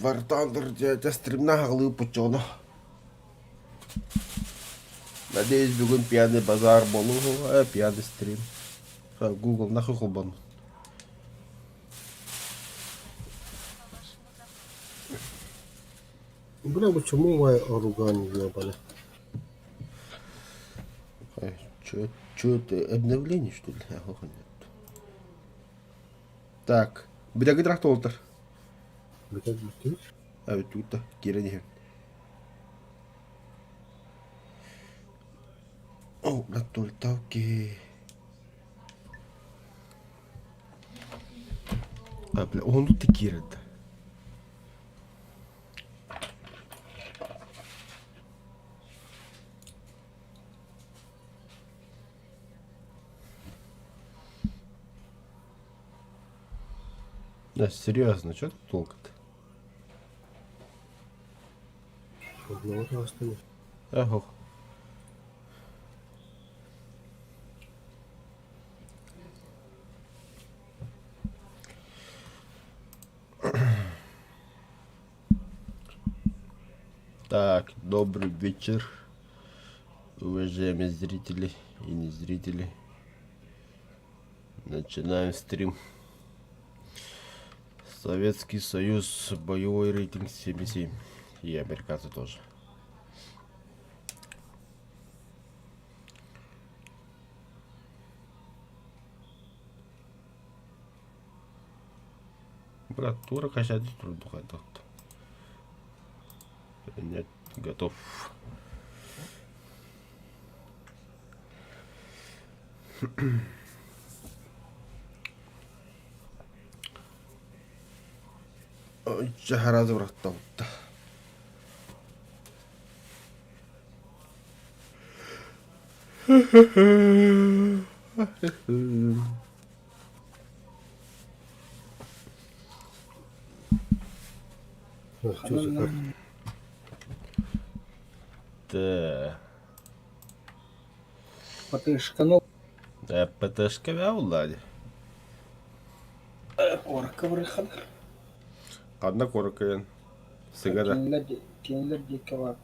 Бартаандыр дьэ стримна аҕалыы пуччоҕуна. Надеюсь, бүгүн пьяный базар буолуо, пьяный стрим. Google нахуй холбонно. Бля, почему мой орган ебали? Чё, чё это, обновление, что ли? Ага, нет. Так, битаги трактолтар. Битаги А, тут кирен иһин. О, натульталки. А, бля, он тут кирен. Да, серьезно, что тут толк-то? Одного таҕыстым. Ах, Так, добрый вечер, уважаемые зрители и не зрители. Начинаем стрим. Советский Союз, боевой рейтинг 7,7. И американцы тоже. Брат, тура качать трудно Нет, готов. Чаһаразы бырахтабытта. Т. ПТшканы ПТшка бя булла куоракка барыаххына. Ханна куоракка Сыгара. Кинилэр кинилэр диэки баар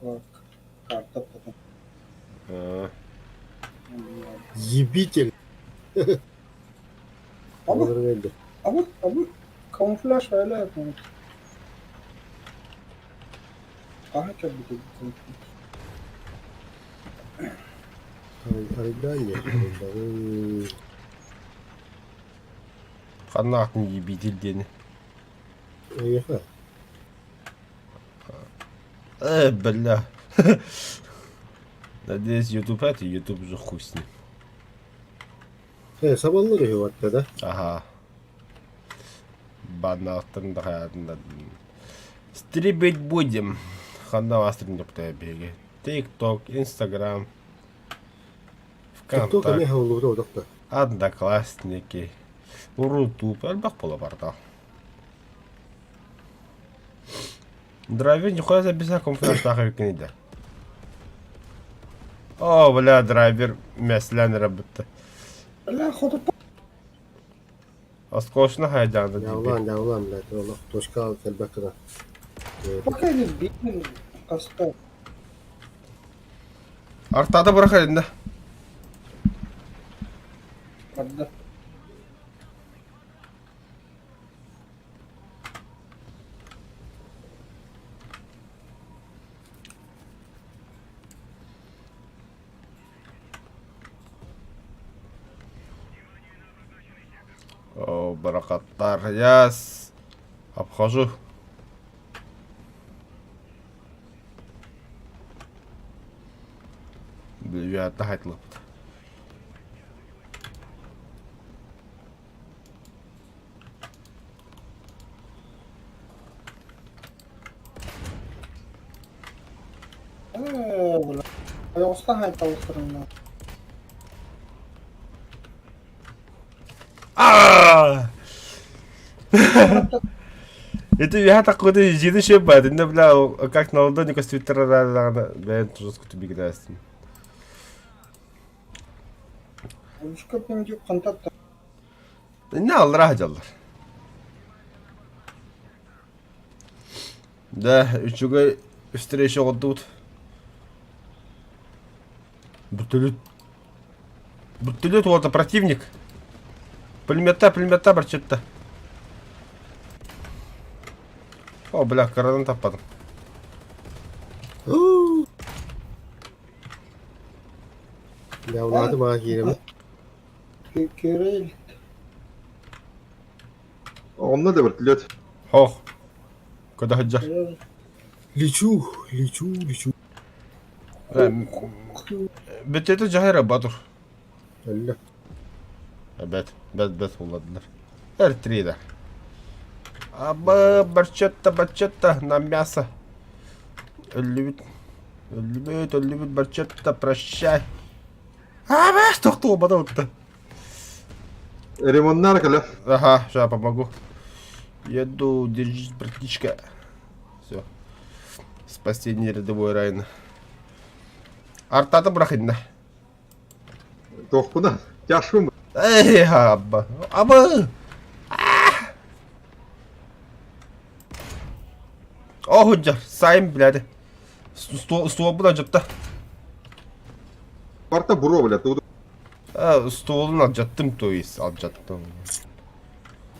карта потом. Ебитель. Ama ama ama kamuflaj öyle yapmamış. Daha çabuk bir kamuflaj. Арыйдаан Ханна атын ебитель диэни. Эйиэхэ. Бля. Надеюсь, YouTube это, YouTube уже хуй с ним. Сабаллар үһү барта да? Ага. Банаахтан да хайаатын Стрибить будем. Ханна вастрин биһиги. TikTok, Instagram, TikTok ВКонтакте, эмиэ хаулубута одохто. Одноклассники, Рутуб, элбэх буола барда. Драйвер нихуя записал камуфляжтаах эбиккин да. О, бля, драйвер мэслэн эрэ бытта. Бля, хоту Осколочно хайдаанда диби. Дьаулаан, дьаулаан, блядь, олох точка кэлбэт гына. пока не бил, хаста. Артада бырах да. Правда. О, баракаттар. Я с... обхожу. Бля, тахайтлапыт. Бля. Ойоҕостон хайталыстарына. А! Это я такой жиды шебат, инде бля, как на ладони костюмтера бәйін жестко тубигдастын. Улуска пинди контакт. Не аллара хажаллар. Да, үчүгэй встреча оҕордубут. Вертолет. Вертолет уота противник. Пулемета, пулемета барчытта. О, бля, карадан таппадым. Бля, улааты маа киирэбин. Кирилл. Онно да вертолет. Хох. Куда хаджа? Лечу, лечу, лечу. Бүтүтэ дьаһайра батур. Өллө. Бэт, бэт, бэт улладылар. Эр-трида. Аба, барчетта, барчетта, на мясо. Өллүбүт. Өллүбүт, өллүбүт, барчетта, прощай. Аба, тохтуобата утта. Ремоннар кэлэ. Ага, сейчас помогу. Еду, держись, братичка. Все. Спасение рядовой Райана. Артата бырахынна. Туохпуна. Тяжкум. Эй, аба. Аба! О, сайм, блядь. Ствол алдьатта. Парта буро, блядь. Тугу Стволун алдьаттым, то есть алдьаттым.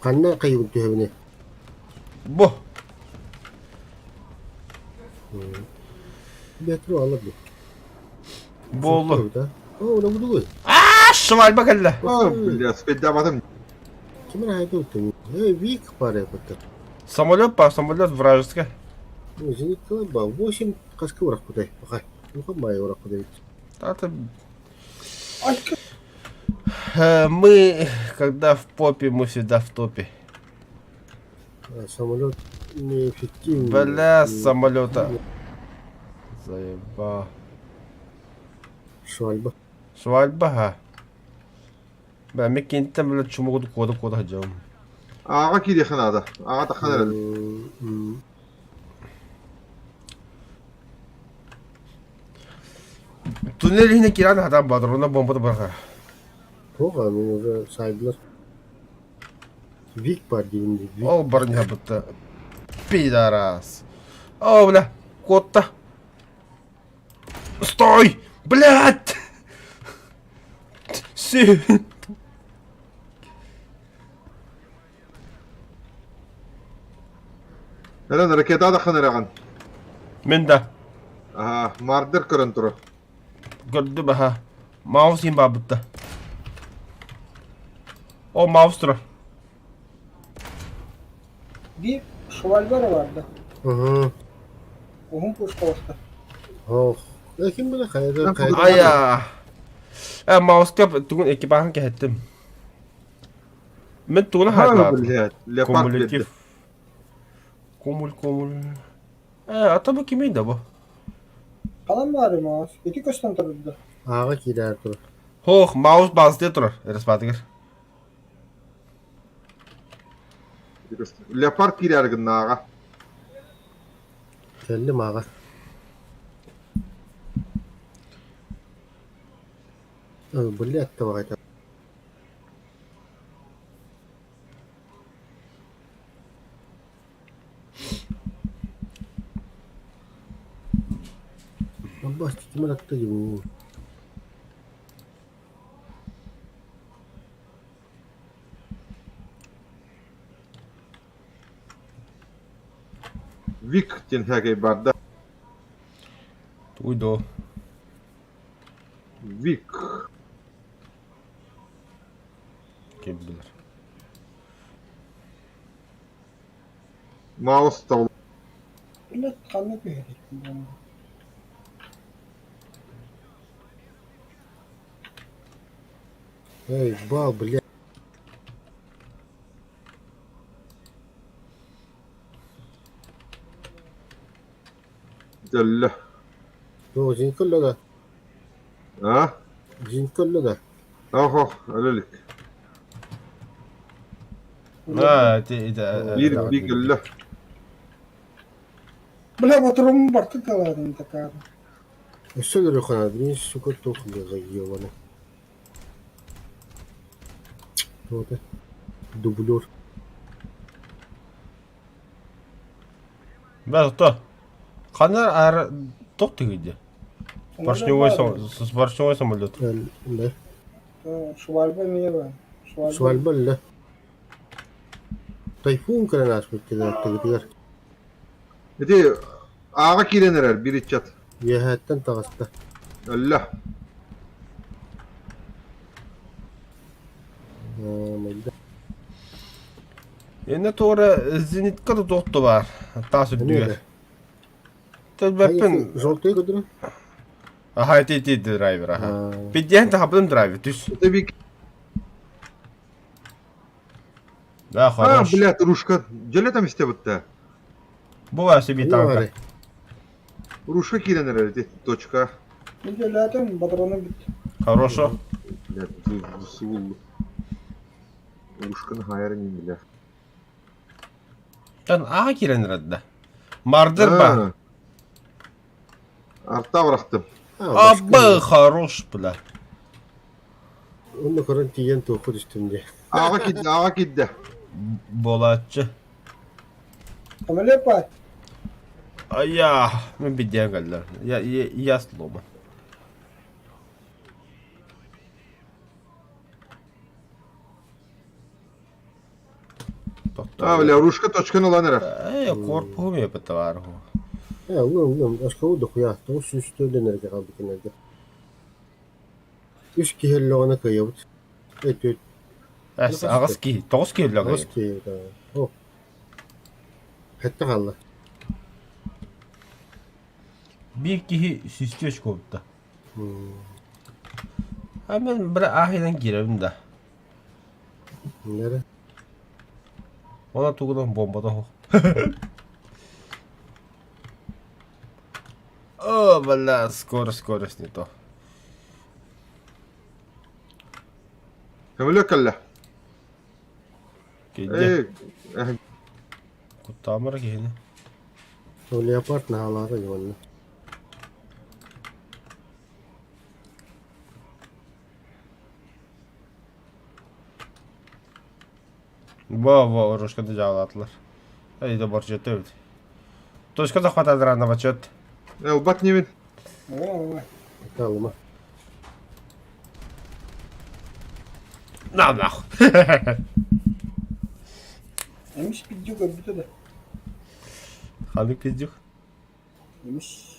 Ханна кайыбын түһэбиний? Бу. Метро алар бу. Буолу. Да? О, уна будугуй. А, швальба кэллэ. А, блядь, спиддаматым. Ким эрэ хайда уттун? Эй, Вик пара бата. Самолет па, самолет вражеский. Зенитка ба 8 хаска урах кудай. Бахай. Ну май урах кудай. Это Мы, когда в попе, мы всегда в топе. Самолет неэффективный. Бля, с самолета. Заеба. Швальба. Швальба, ха. Бля, мен кентен, бля, чумогу кода кода хаджам. Аҕа киириэххэ наада. Аҕа таххан эрэл. Туннель иһинэ киирэн хатан бадрона бомбата быраха. Туох мин уже сайдылар. Вик бар диэн Вик. Ол барня бутта. Пидорас. О, бля, куотта. Стой! Блядь! Си. Эрэн ракета таххан эрэҕин. Мин да. Аа, мардер көрөн турар. Көрдүм аха. Маус иин баабытта. О, маус турар. Биир швальбара барда. Угу. Уһун пушкалахта. Ох. Ким билэ хайда хайда. Ая. Э, мауска тугун экипажын кэһэттим. Мен тугуна хаалаатым. Блядь, леопард Кумулятив. Кумуль, кумуль. Э, а то кимий да бу? Халан баары маус. Ити көстөн турда. Ааҕа киирээр турар. Хох, маус баазытыа турар, респатыгар. Леопард киирээр гыннааҕа. Кэллим ааҕа. Блядь, давай Аббас ким ыратта дии Вик диэн хакей барда. Туй доо. Вик. Ким билэр. Маус табыл. Блядь, ханна түһэрик. Эй, бал, блядь. Дөллө. Ну, зенкөллө да. А? Зенкөллө да. Охо, өлөлүк. А, ти да. Биир вик өллө. Бля, батырым барты таладым такая. Өссө өлөрү Мин сука туох ебаный. Вот. Дублер. Бля, то. Ханна ар тох тигиде? Поршневой с поршневой самолет. Да. Швальба мева. Швальба да. Тайфун кэлэн ааспыт тигитигэр. Ити ааҕа киирэн эрэр биир ыччат. Үөһээттэн таҕыста. Өллө. Инne туора зенитка да туох да баар. Таас үрдүгэр. Төлбөппүн. Желтый көтөрө? Аха, ити ити драйвер, аха. Пиддиэн тахабын драйвер, түс. Да, А, хорош. блядь, рушка. Дьөлө там истэ Бу себе танка. Рушка киирэн эрэр ити, точка. Мин дьөлөөтүм, батарону бүт. Хорошо. Блядь, сууллу. Рушканы хайар инин бля. Тан аға киирэн эрэр да. Мардыр ба. Арта бырахтым. Абы хорош, бля. Онно көрөн тиийэн туохха түстүм дии. Аҕа киирдэ, аҕа киирдэ. Буолааччы. Самолет Айа, мин бидиэн кэллэр. Я, я, я сломан. А, бля, рушка точканы ылан эрэр. Э, корпуһум еппит табаарыһу. Э, ыллым, ыллым. Осколу дохуя. 900 дэнэргэ хаалбыт кинилэргэ. Үс киһи өллөҕүнэ кыайабыт. Э, Эс, аҕыс киһи, 9 киһи өллөҕө. Аҕыс киһи, да. О. Хэттэ хаалла. Биир киһи сүүстүү очкобутта. А мен бір аһынан киирэбин да. Нere? Она тугунан бомбата суох. О, бля, скорость, скорость не то. Көмөлө кэллэ. Киирдэ. Э, Куттаамара киһини. Ол леопард наһаалаата дьонно. Во, во, оружканы дьаалаатылар. Эй, да борчет эбит. Точка захватадыр бачет. Ылбат небин. Ой, Калыма. На нахуй. Эмис пиздюк өлбүтэ да. Ханнык пиздюк? Эмис.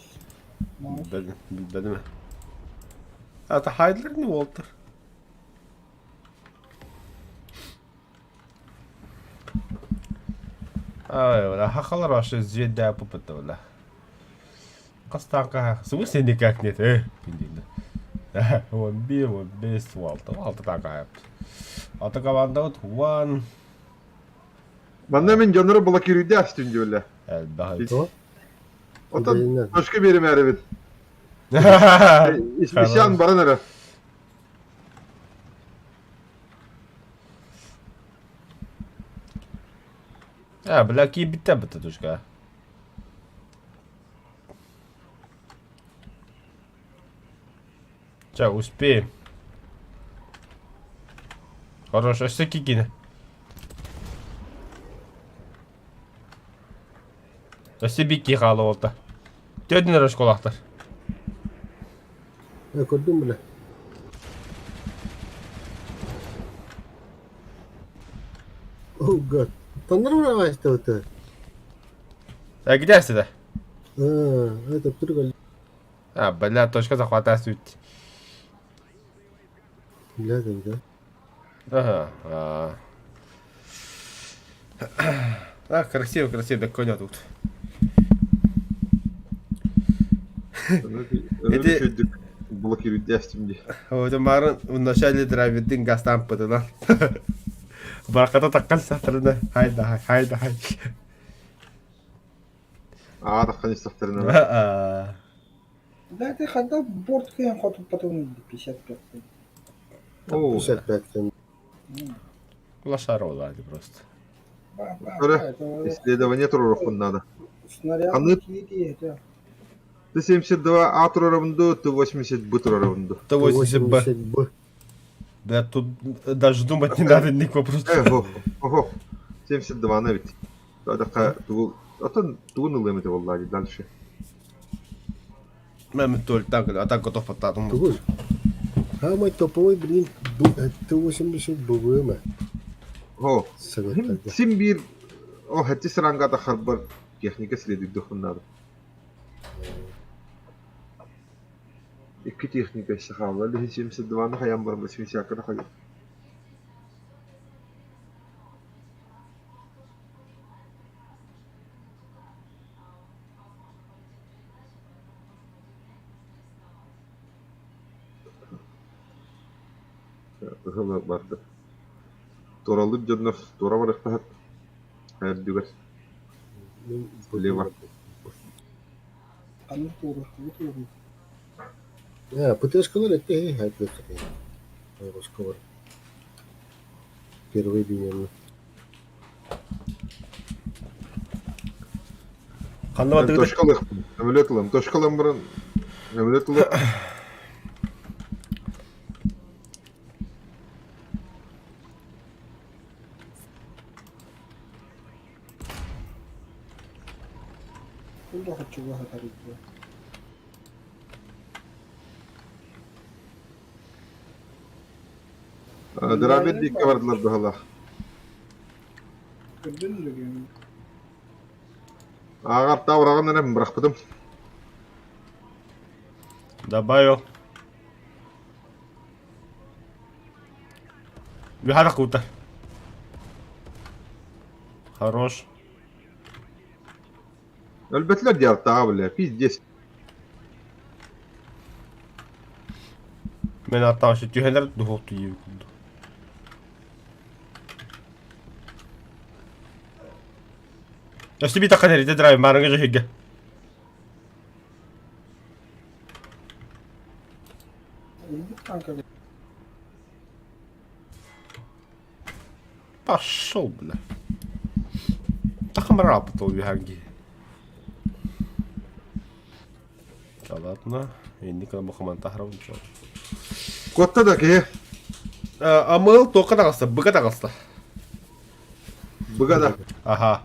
Билбэтим, билбэтим. Ата хайдылар не болтыр. Ай, бля, хахалар вообще звезда попыта, бля. Хас танка, в смысле никак нет, э? 11, 15, 16, 6 танка. Алта команда вот, one. Манна мин дьоннору блокируйда астын диөллэ. Элбэх. То? Отон точка биэримээрибит. Исян баран эрэ. А, бля, киирбиттэр бытта точка. Ча, успеем. Хорош, өссө кикини. Өссө бикки хаала болта. Төрдүн эрэ школахтар. Көрдүм бile. Oh god. Таннар быраҕаастабыта. А где сюда? А, это прикольно. А, бля, точка захвата суть. Бля, да. Ага. А, а красиво, красиво, коня тут. Эти блокируйда астым ди. Вот марын в начале драйвидин гастан пытынан. Бараката таккан сахтарына. Хайда хай, хайда хай. Аа, таххан истэхтэринэ. А. Да, ты когда борт кыйын хотуп потом 55. Оо, 55 Лошара улады просто. Көрө. Исследование туророхпун надо. Снаряд Аны- киирии это. Т-72 А турорабынду, Т-80 Б турорабынду. Т-80 Б. Б. Да тут даже думать не надо, ник вопрос. Э, хо, хо, 72 на ведь. Тадака тугул. Оттон тугун ылыам этэ буоллаа дии дальше. Мен туолтан а так готов подтатым. Тугуй? Самый топовый, блин, Т-80 БВМ. О, Советтерге. син биир о хэти ранга харбар техника следует надо. Икки техника өссө хаалла. Лиһин 72-ны хайан баран 80-каны хайан. Ыһыла барда. Туоралыыр дьоннор туора барыахтаһат эрдүгэр Мин Лево. Ханнык туоруохтуу туоруу. А, ПТС-калар это и хайпер. Разговор. Первый день. Ханна бардыгыт? Точкалыахпын. Самолет ылам. Точкалан баран самолет ылып Ким да хоччуга сатар икки. Дырабет диэкки бардылар быһалаах. Көрдүн дөгүн. Ааҕар таа ураҕын эрэ бырахпытым. Добавил. Вихара круто. Хорош. Өлбөтүлэр диэн артааҕа бile. Пиздец. Мен аттаҕа түһэлэр духуохту диэбит курдук. Өстү би такка тэрийдэ драйв маарыҥа дьөһүйгэ. Өлбүт танка Пошел, бля. Тахамара потом виганги. Да ладно. Инник махаман тахрам Куотта да киһи. Амыл тоққа таҕыста, быка таҕыста. Быга да. Аха.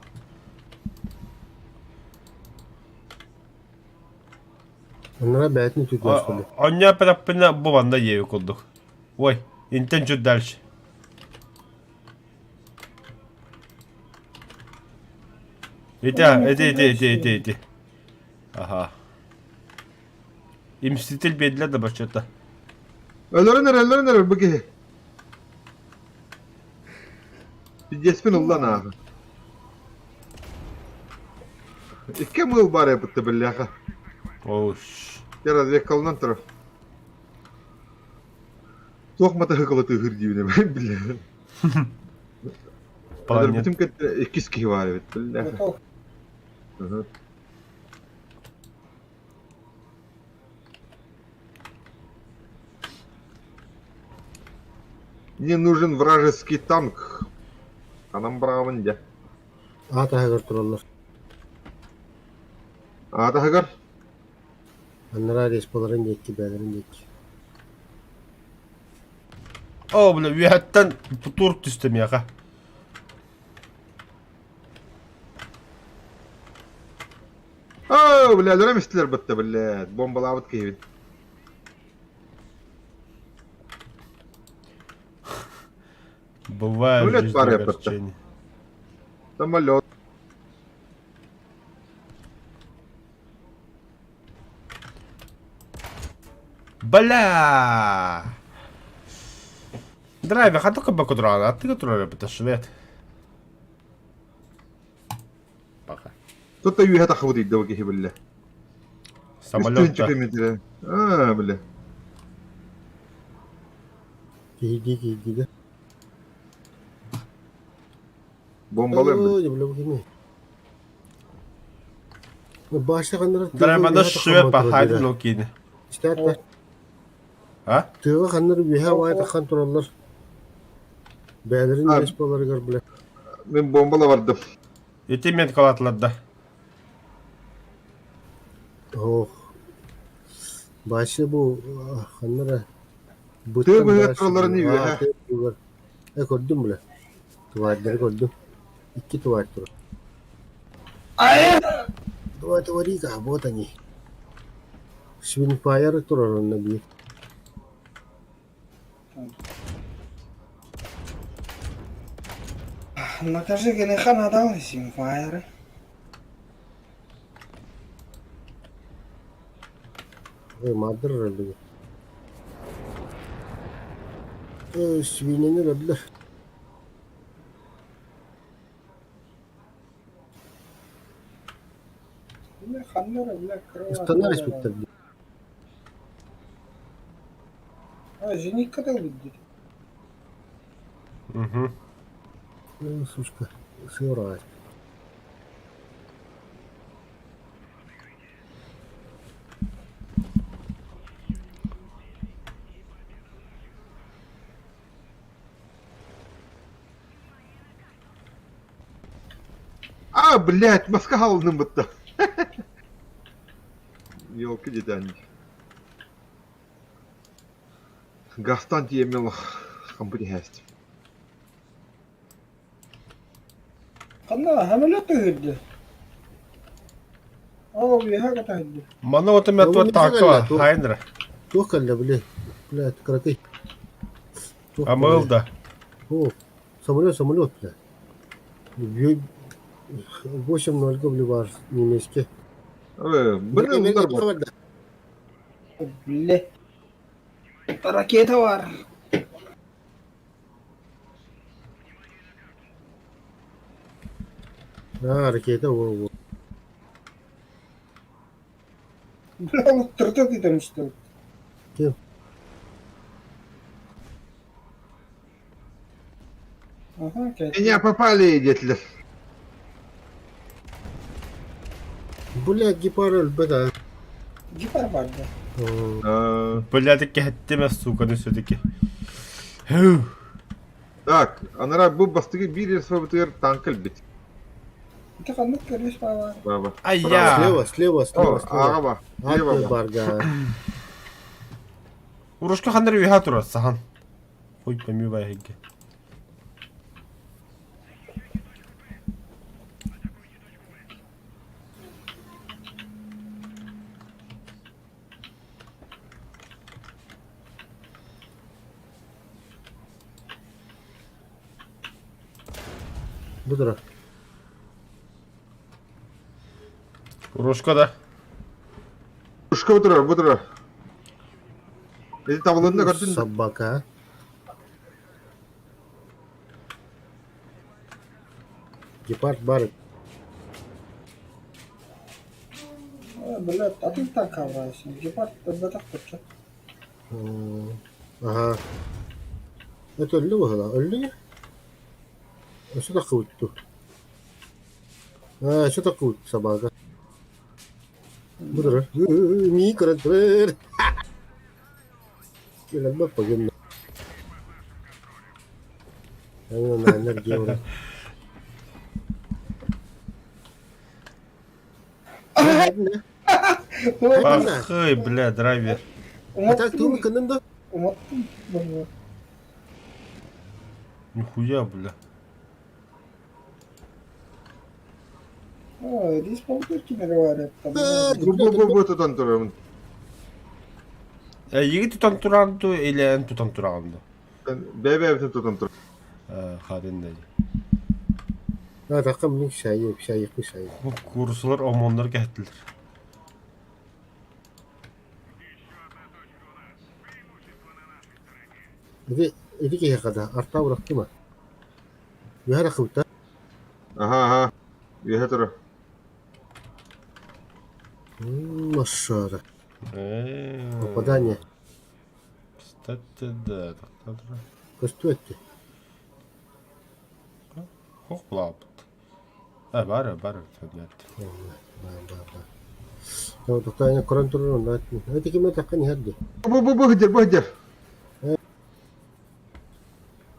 Оннора бэйэтин үтүгүн Онньо пыраппына бу манна диэби курдук. Ой, интен чуть дальше. Ити, ити, ити, ити, ити, ити. Аха. Имститель биэдилэр да баччата. Өлөрөн эрэр, өлөрөн эрэр бу киһи. Пиздеспин ыллан ааҕа. Икки мыл бар эбитте биллээхэ. Ош. Дьэ разведкалынан турар. Туох матаһыкылы тыаһыыр диибин биллэ. Планет. Өлөрбүтүм кытта иккис киһи баар эбит биллээхэ. Готов. Мгм. Мне нужен вражеский танк. Анам браҕабын дьэ. Аат аһыгар тураллар. Аат аһыгар? Анараа респаларын диэки, бээлэрин диэки. О, бля, үөһэттэн тур түстэ миэхэ. Оо, бля, өлөрөм истилэр бытта, блядь. Бомбалаабыт киһибин. Бывает в Самолет жизни баар эппэтэ. огорчение. Самолет. Бля! Драйвер, хата кабакудрана, а ты который это швед. Пока. Тут үөһэ тахабыт ыйда киһи биллэ. Самолет. Үс Аа, бля. Киһирдии киһирдии да. Бомбалыам. Ой, бля, бу кими? Башта ханнара Драйвер, да швед пахайд локин. Истээт А? Тыаҕа ханнар үөһэ уһаай таххан тураллар. Бэйэлэрин А. респаларыгар бля. Мин бомбала бардым. Ити мен калатлар да. Ох. Башы бу ханнара Тыа быһыгар туралларын үөһэ. Э көрдүм бля. Тварьдары көрдүм. Икки тварь турар. Ай! Давай товарика, вот они. Свинфайр турар онно биир. Накажи генеха надал Симфайры. Ой, мадыр өллүгү. Э, свиньяны өллөр. Ханна эрэ бля кыра Ыстанар испиттэр дии. А, зенитка да ылбыт Угу. Э, сучка, сыра. А, блядь, маска халным бытта. Елки дедани. Гастан тиэмэл хампыти хэст. Ханна самолет түһүрдэ. Оо, үөһэ көтөһүрдэ. Маны вот мен туох таакка хайнра. Туох кэллэ били? Блядь, кыракый. Туох Амыл да. О, самолет, самолет, бля. 8-0 били немецкий. Били удар бар. Бля. Ракета бар. А, ракета, во, во. Бля, ол тұрды demişti. Ким? Аха, кәйт. Меня попали, детлер. Блядь, гепард өлбөт, Гепар барды. а. Блядь, кэһэттимэ, сука, ну все-таки. Так, анара бу бастыгы биир свобытыгар танк өлбүт. Ити ханнык көрүс баалар. Баба. Айя! Слева, слева, слева, О, слева. аҕа ба. Слева Аты ба. барга. Урушка ханнар үһэ турар, сахан. Хуй пойми байһыгге. Бу турар. Урушка да. Урушка бу турар, бу турар. Эти табылынна көрдүн. Собака. Гепард бар. Бля, атын танк аврайсың. Гепард бэтэх турчу. Ага. Это өллү быһыла. Өллү Что такое тут? А, что такое собака? Бу турар. Микро. Кэлэн погиб. На энергию. Ахы, бля, драйвер. Так ты кынын да? Уматтым. Нихуя, бля. О, здесь попытки не говорят. Бу бу бу бу тутан турар. Йиги тутан туранду или эн тутан туранду? Бэбэ бэтен тутан турар. Хадин деді. А, такым мин шайы, шайы, шайы. Курсулар ОМОНнар кэһэттилэр. Иди, иди киһи хада, арта урактыма. Үһәрэ кыбыта. Аха, аха. Үөһэ турар. Машара. Попадание. Кстати, да, так Көстүөттү. Хохлапт. А, бары, бары, нет. Ба, ба, ба. Тоқтайына көрөн турар онда. Это ким таккан иһэрди. Бу бу бу хыдыр, бу хыдыр.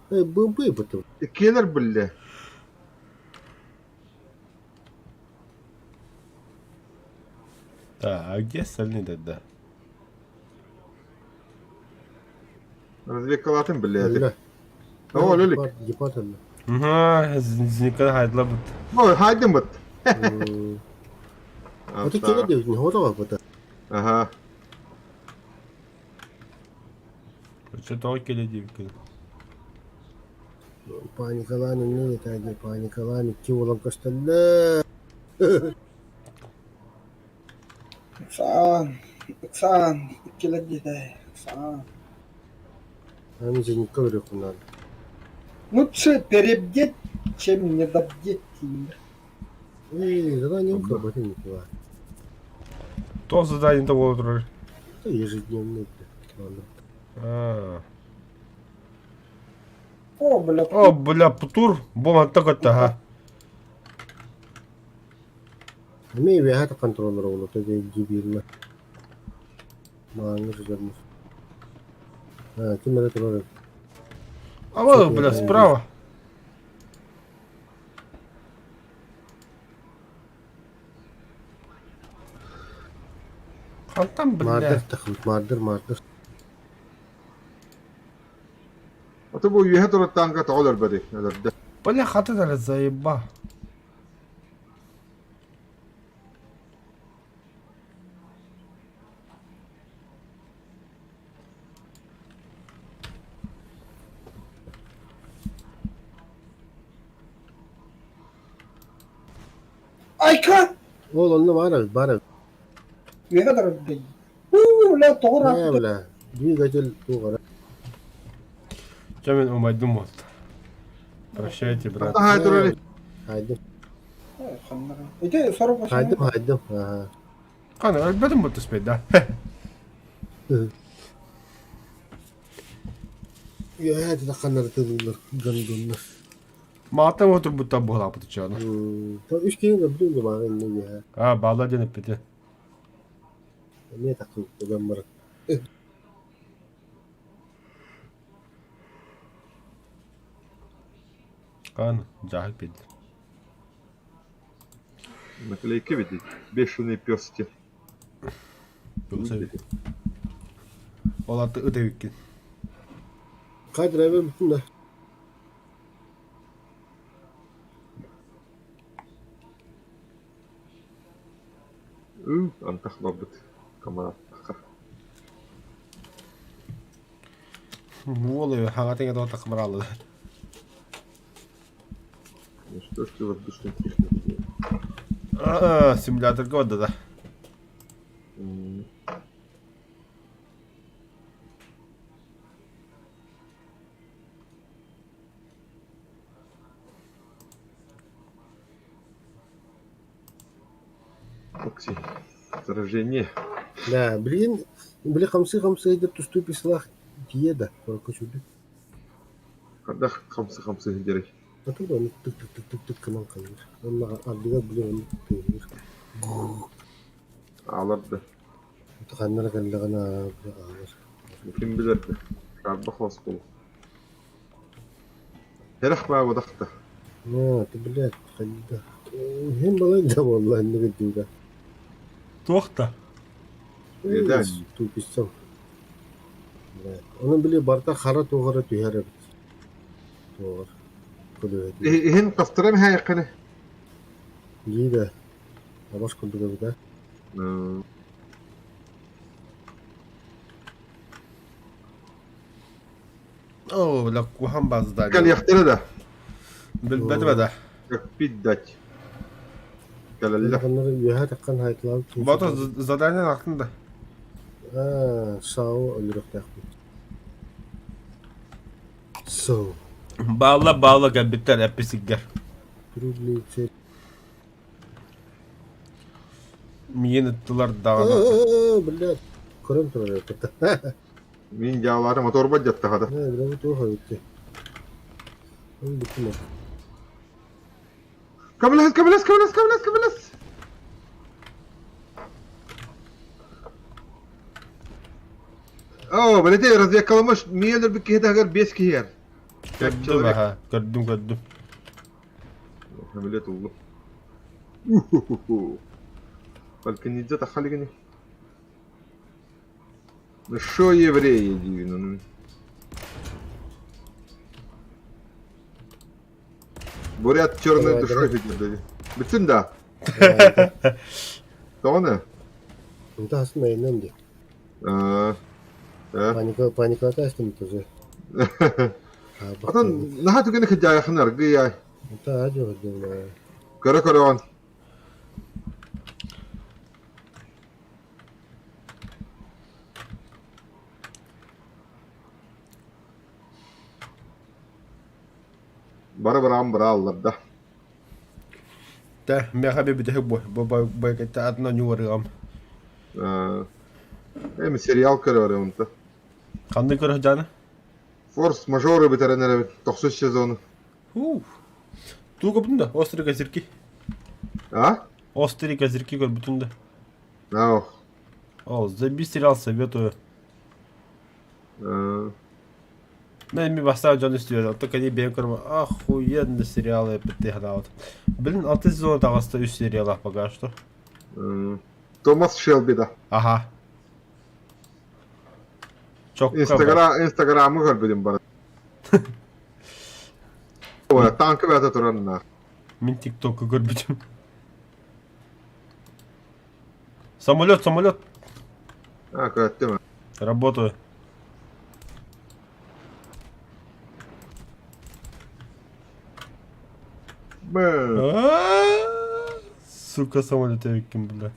Э, БМП буту. Келер билле. Да, а где остальные тогда? Разведкалатын билле. Өллө. О, лөлик. Гепард өллө. Ага, зникка хайдла бут. О, хайдым бут. Аты кэлэ диэбитин хоро бата. Аха. Өссө тоҕо кэлэ диэбиккин. Паникалаан иннин этээги паникалаан икки уолан көстөллөр. Ыксаан, ыксаан, иккилэр диэтэ, ыксаан. Аны зенитка өлөрүөхпүн наада. Лучше перебдеть, чем недобдеть дииллэр. Эй, задание көрбөтүм Николай. Туох задание буола турар? Это ежедневный, блядь. А. О, бля, О, бля, Птур, бу манта көттө ха. Эмиэ үөһэ контроллер оҕолото дии Мааҥҥа сытар Аа, ким эрэ турар эбит. А вот, бля, справа. Хантан, бля. Мардыр тахыбыт, мардыр, мардыр. А то бу үөһэ турар тааҥка тоҕо өлөрбөтүй? Өлөрдө. Бля, хата да заеба. Айка! Ол онно баар эбит, баар эбит. Үөһэ турар дии. Уу, бля, тоҕо Ээ, ырааппыта. бля, двигатель туох эрэ. Чэ мин умайдым вот. Прощайте, брат. Хаай турар. Хайдым, Ханна. Ити сорох хайдым, хайдым. Аха. Қане, өлбөтүм бу түспэт да. Үөһээ тахханнары тылылар, гондоннар. Маата отурбуттан буолаапыт чаана. Үс киһи көрдүм да баҕа иннэ үөһээ. А, баалла диэн эппитэ. Эмиэ таххыбыт дьон баран. Хаан, дьааһык биэрдэ. Наклейка видеть. Бешеные пёсти. Ол аты ыт эбиккин. Хай драйвер бүтүн да. Уу, антах барбыт. Камараттаха. Уол хаҥатыҥа тоҕо тахмарааллар. Ну что ж ты воздушный техник? А, симуляторга барда да. М, Окси. Сражение. Да, билигин били хамсыы-хамсыы деп тустуу пислах тиийэ да куоракка сүүрдүм. Хайдах хамсы-хамсы сылдьарый? Аты да оннук тык-тык-тык-тык гынан хайыыр. Уонна ардыгар били оннук тыаһыыр. Аалар да. Ханна эрэ кэллэҕинэ били аалар. Ким билэр да. Шаарбах лоскул. Эрэх баабадах да. Аа, ты блядь, хайда. Иһин балай да буолла инник үрдүгэ. Туох да? Иэдээн. Тупицам. Онон били барыта хара туох эрэ түһэр эбит. Туоҕар. Көлүөһэтигэр. Иһин хастара мэһээйэххинэ. Дии да. Абас курдук эбит аа. Оо, бля, куһаҕан бааза Кэлиэхтэрэ да. Билбэтим да. Как пить дать. Кэлэллэр. Улаханнары үөһэ таххан хаайталаабыт Бото задание ахтын да. Аа, САО өлөрүөхтээхпит. САО. Баалла баалла кэлбиттэр эпписиггэр. Трудный цель. Миин ыттылар даҕаны. Э, блядь. Көрөн турар это. Мин дьаалаары моторбат дьаттаҕа да. Э, бля, туох эбит. Ол бүттүм. Көмөлөс, көмөлөс, көмөлөс, көмөлөс, көмөлөс! Оо, бэлэтэ разведкаламыш миэ өлөрбүт киһи таһыгар биэс киһи эр. Пять Көрдүм человек. аха, көрдүм көрдүм. Хамилет уллу. Уху-ху-ху. Балканидзе тахалигини. Ну шо евреи диибин ону. Бурят черной Давай, душой давай. видно. Бүтүн да. Тоҕо Онто астым айаннам дии. Аа. Паника, паниката астым тоже. Атын наһаа түгэни кыдьаайахын аргыйай. Онто аа дьоҕурдум. Көрө-көрөҕүн. Бары быраан бырааллар да. Тэ, миэхэ бүтэһик бу бу атына ньуарыам. Эми сериал көрөөрү онто. Ханнык көрө сылдьааны? Форс-мажоры бүтэрэн эрэбит тохсус сезону. Ух. Тугу көрбүтүн да? Острые козырьки. А? Острые козырьки көрбүтүн да. Ох. О, заебись сериал советую. Мен ми бастаан дьон истибэт, оттон кэлин бэйэм көрөм охуенный сериал эппиттии санаабыт. Блин, алты сезона таҕыста үс сериалаах пока что. Томас Шелби да. Аха. Чокка Инстаграм, Инстаграмы көрбүтүм бары. Ой, танка бэйэтэ турар Мин тиктокка көрбүтүм. Самолет, самолет. А, көрөттүм. Работаю. Сука, самолет эбиккин, бля.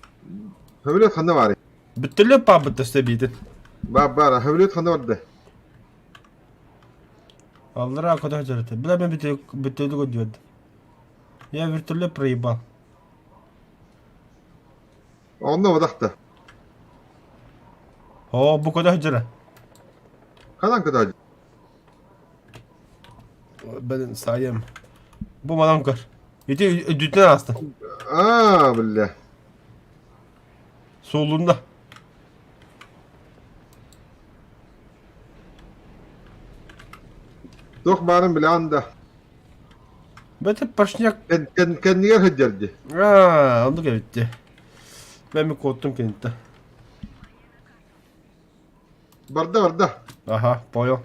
Хөмүлөт ханна баарый? Бүттүлү паабыт төстө Бар, бар, хөмүлөт ханна барда? Аллара көтө жарыты. Бля, мен бүтүлү көдүөд. Я вертолет проебал. Онно бодахта. О, бу көтө жара. Ханан көтө Блин, сайым. Бу манан көр. Ити үдүтүн аста. Аа, бля. Суолунда. Туох баарын билэҕин да. Бэти поршняк. Кэннигэр сылдьар дии. Аа, оннук эбит дии. Мен куоттум киниттэн. Барда, барда. Ага, понял.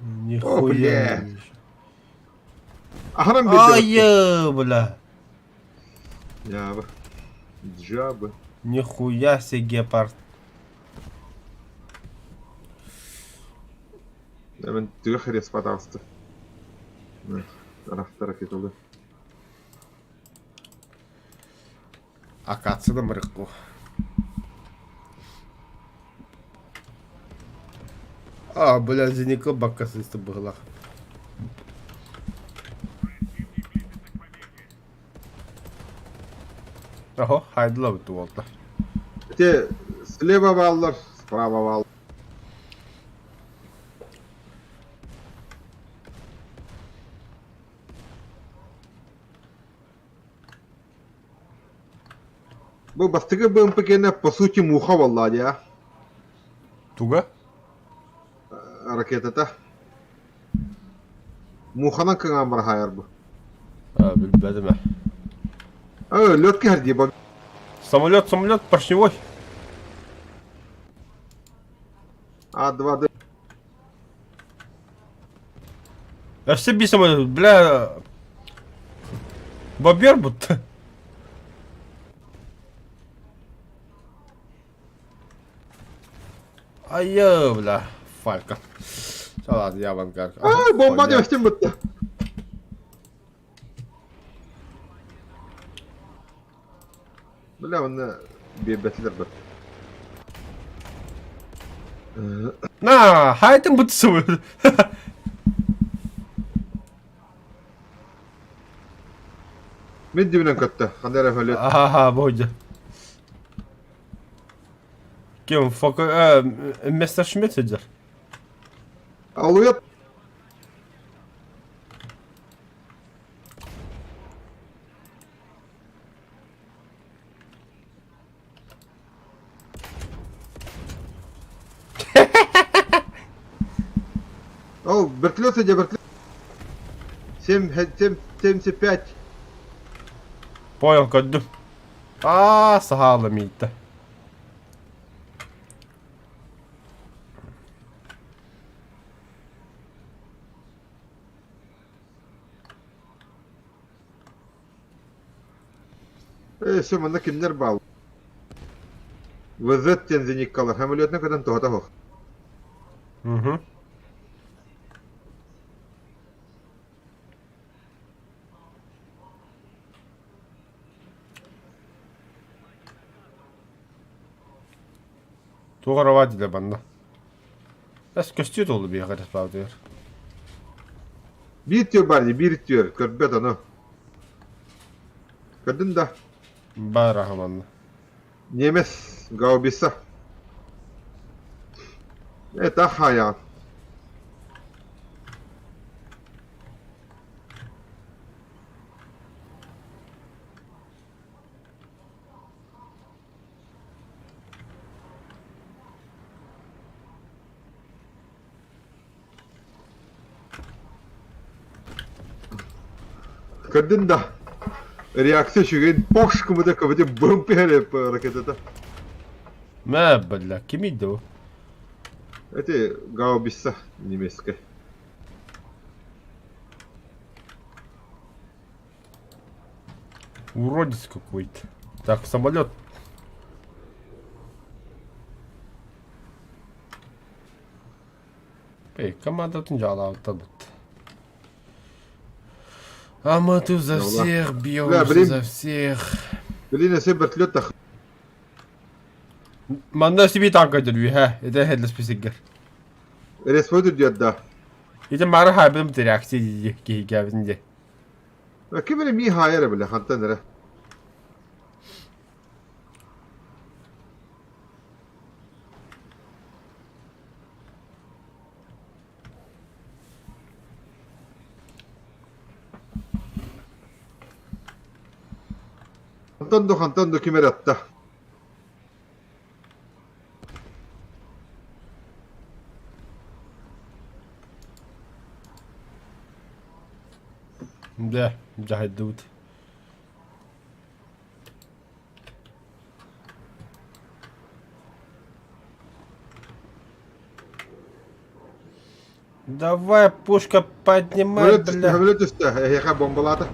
Нихуя. Аһаран биэрдэ. Ай, бля. Дьаабы. Дьаабы. Нихуя себе гепард. Мен түгэх хрест патаҕыста. Арахтар ракеталы. Акация мырыкку. А, бля, зеника бакка сыста быһылах. Охо, хайдыла буту буолта. Те слева бааллар, справа бааллар. Бу бастакы БМП-кэнэ по сути муха буолла дии Туга? Ракетата. Муханан кыҥаан быраһаайар бу. А, билбэтим ээ. Э, лед кэһэр дии бо. Самолет, самолет, поршневой. А2Д. Өссө биир самолет, бля... Бобер будто. Айыы, бля, Фалька. Салат, я авангард. Ай, бомба диэхтин бытта. Бля, онно биэрбэтилэр быт. На, хайтын бытсыбы. Мин дибинэн көттө. Ханна эрэ өлүт. Аха, бойдя. Кем, фока, вместо Шмидт сидер. Алуя Ол вертолет сидя вертолет. 7, 7, 75. Понял, көрдүм. Аа, саһаала миитэ. Ээ, все, манна кимнэр баал? ВЗ диэн зениккалар самолетна көтөн тоһото суох. Угу. Туох эрэ баар дилэр манна. Эс көстүү туолу биһиэхэ респаутугар. Биир түөр баар дии, биир түөр, көрбөт ону. Көрдүн да? Баар аха манна. Немец гаубица. Это хайаҕын. Көрдүн да реакция үчүгэйин пош кымыта көбүтэ бым түһэр ракетата. Мэ, бля, кимий да бу? Эти гаубица немецкая. Уродец какой-то. Так, самолет. Эй, командатын дьаалаабыттар бут. А мы тут за всех бьемся, за всех. Блин, если вертолет тах. Манна себе танка дөрүү, Это хедлес писигер. Респой үрдүөт да. Ити мары хаабым реакция дии киһигээбитин дии. Ким эрэ мии хаайар бile хантан эрэ. Хантан да хантан да ким эрэ атта. Дьэ, дьаһайдыбыт. Давай, пушка, поднимай, бля. Көмөлө түстэ, эһиэхэ бомбалаата.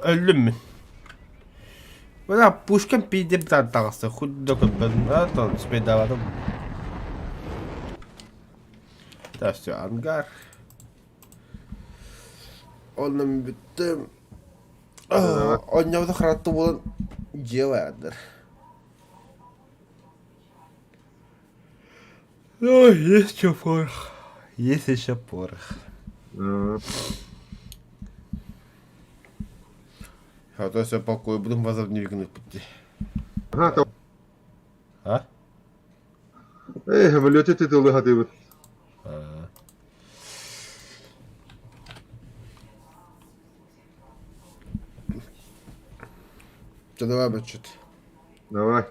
Өллүм мин. Бля, пушкам пиздеп таҕыста, худда көрбөтүм, а то спайдаабатым. Так, все, ангар. Онно бүттүм. Оонньообута харатты буолан дьиэ баардар. Ой, есть еще порох. Есть еще порох. А то все покой, будем возобновить пути. Ага, А? Эй, самолете титулы хатыбыт. Давай, бачит. Давай.